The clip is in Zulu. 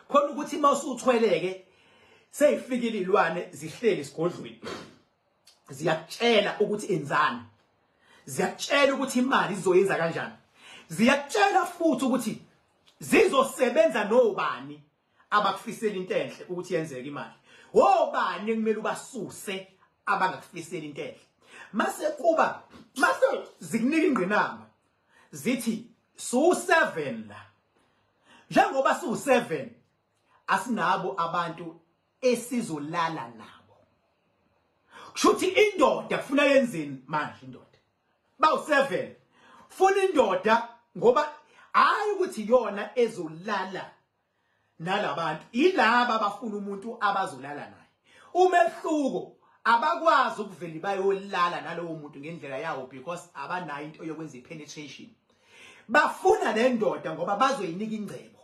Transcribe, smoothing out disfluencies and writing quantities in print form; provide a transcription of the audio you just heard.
Khona ukuthi uma usuthweleke seyifikile ilwane zihleli sigodlweni, ziyakutshela ukuthi enzani, ziyakutshela ukuthi imali izoyenza kanjani, ziyakutshela futhi ukuthi zizosebenza nobani abakufisela into enhle ukuthi yenzeke imali, obani ekumele ubasuse abangakufiseli into enhle. Mase kuba mase zikunika ingqinamba, zithi su-7 la, njengoba su-7 asinabo abantu esizolala nabo. Kushuthi indoda kufuna yenzeni manje? Indoda bawu-7, funa indoda ngoba hayi ukuthi iyona ezolala nalabantu, ilaba abafuna umuntu abazolala naye. Umehluko, abakwazi ukuvela bayolala nalowo muntu ngendlela yawo because abanayo into yokwenza i-penetration. Bafuna le ndoda ngoba bazoyinika ingcebo.